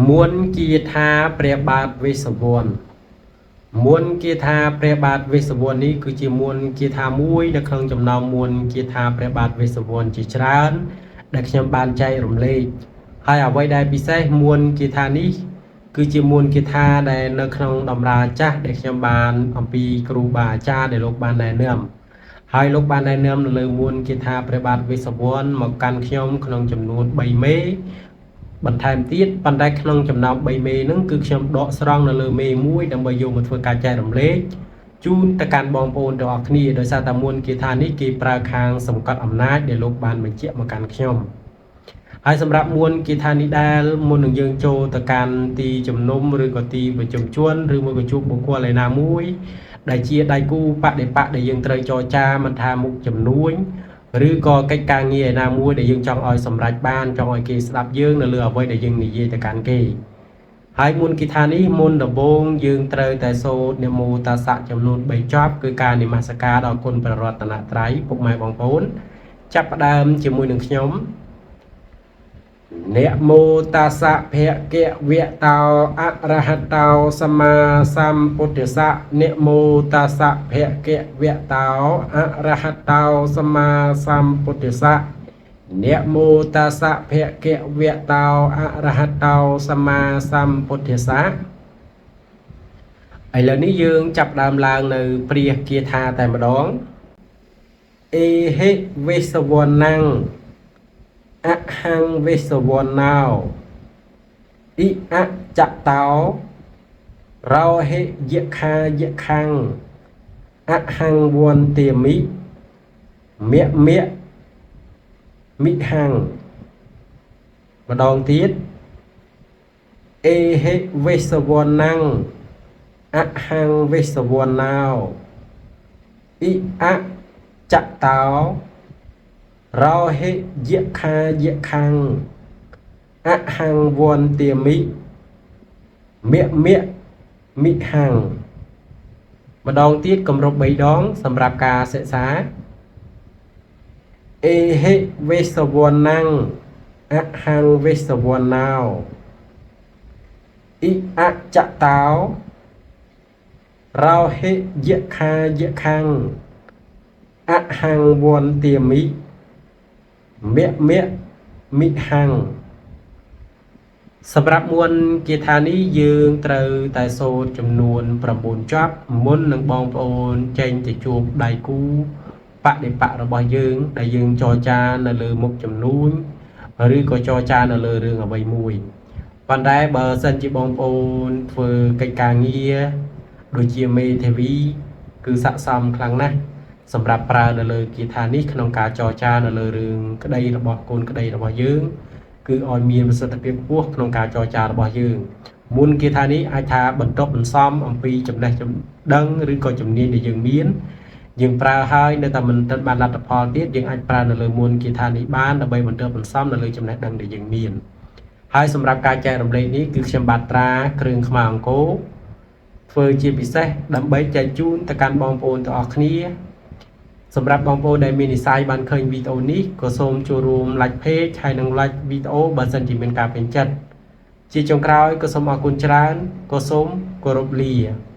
មន្តគាថាព្រះបាទវេស្សវន្តមន្តគាថាព្រះបាទវេស្សវន្តនេះគឺជាមន្តគាថាមួយនៅក្នុងចំណោមមន្តគាថាព្រះបាទវេស្សវន្តជាច្រើនដែលខ្ញុំបានចែករំលែកហើយអ្វីដែលពិសេសមន្តគាថានេះគឺជាមន្តគាថាដែលនៅក្នុងតម្រាចាស់ដែលខ្ញុំបានអំពីគ្រូបាអាចារ្យដែលលោកបានណែនាំហើយលោកបានណែនាំនៅលើមន្តគាថាព្រះបាទវេស្សវន្តមកកាន់ខ្ញុំក្នុងចំនួន3មេ បន្ថែមទៀតប៉ុន្តែក្នុងចំណោម3មេហ្នឹងគឺខ្ញុំដកស្រង់នៅលើមេមួយដើម្បីយកមកធ្វើការចែករំលែកជូនទៅកាន់បងប្អូនទាំងអស់គ្នាដោយសារតែមុនគេថានេះគេប្រើខាងសង្កត់អំណាចដែលលោកបានបញ្ជាក់មកកាន់ខ្ញុំហើយសម្រាប់មួនគេថានេះដែលមុននឹងយើងចូលទៅកាន់ទីជំនុំឬក៏ទីប្រជុំជនឬមួយក៏ជួបបុគ្គលឯណាមួយដែលជាដៃគូបដិបកដែលយើងត្រូវចរចាមិនថាមុខចំនួនឬក៏កិច្ចការងារឯណាមួយដែលយើងចង់ឲ្យសម្រេចបានចង់ឲ្យគេស្ដាប់យើងនៅលើអ្វីដែលយើងនិយាយទៅកាន់គេហើយមុនគិថានេះមុនដំបូងយើងត្រូវតែសូត្រនមោតាសៈចំនួន3ចប់គឺការនមស្ការដល់គុណព្រះរតនត្រ័យពុកម៉ែបងប្អូនចាប់ផ្ដើមជាមួយនឹងខ្ញុំ នមោតាសៈភគវៈតោអរហតោសម្មាសម្ពុទ្ធស្សៈនមោតាសៈភគវៈតោអរហតោសម្មាសម្ពុទ្ធស្សៈនមោតាសៈភគវៈតោអរហតោសម្មាសម្ពុទ្ធស្សៈឥឡូវនេះយើងចាប់ដើមឡើងនៅព្រះគាថាតែម្ដងអេហិវេសវណ្ណੰអហង្វេសវណ្ណោអ៊ិអចតោរោហិយខាយខੰអហង្វន្ទាមិមៈមៈមិហੰម្ដងទៀតអេហិវេសវណ្ណੰអហង្វេសវណ្ណោអ៊ិអចតោរោហិយខាយខੰអហង្វន្ទាមិមៈមៈមិហੰម្ដងទៀតគម្រប់3ដងសម្រាប់ការសិក្សាអេហិវេសវណ្ណੰអហង្វេសវណ្ណោអ៊ិអចតោរោហិយខាយខੰអហង្វន្ទាមិមៈមៈមិហੰសម្រាប់មន្តគាថានេះយើងត្រូវតែសូត្រចំនួន9ចប់មុននឹងបងប្អូនចេញទៅជួបដៃគូបដិបករបស់យើងដែលយើងចរចានៅលើមុខចំនួនឬក៏ចរចានៅលើរឿងអ្វីមួយប៉ុន្តែបើសិនជាបងប្អូនធ្វើកិច្ចការងារដូចជាមេធាវីគឺស័ក្តិសមខ្លាំងណាស់សម្រាប់ប្រើនៅលើគាថានេះក្នុងការចរចានៅលើរឿងក្តីរបស់កូនក្តីរបស់យើងគឺឲ្យមានប្រសិទ្ធភាពខ្ពស់ក្នុងការចរចារបស់យើងមុនគាថានេះអាចថាបន្ទាប់បន្សំអំពីចំណេះដឹងឬក៏ជំនាញដែលយើងមានយើងប្រើហើយនៅតែមិនទាន់បានលទ្ធផលទៀតយើងអាចប្រើនៅលើមន្តគាថានេះបានដើម្បីបន្ទាប់បន្សំនៅលើចំណេះដឹងដែលយើងមានហើយសម្រាប់ការចែករំលែកនេះគឺខ្ញុំបាទត្រាគ្រឿងខ្មៅអង្គរធ្វើជាពិសេសដើម្បីចែកជូនទៅកាន់បងប្អូនទាំងអស់គ្នាសម្រាប់បងប្អូនដែលមាននិស្ស័យបានឃើញវីដេអូនេះក៏សូមចូលរួម like page ហើយនិង like វីដេអូបើសិនជាមានការពេញចិត្តជាចុងក្រោយក៏សូមអរគុណច្រើនក៏សូមគោរពលា។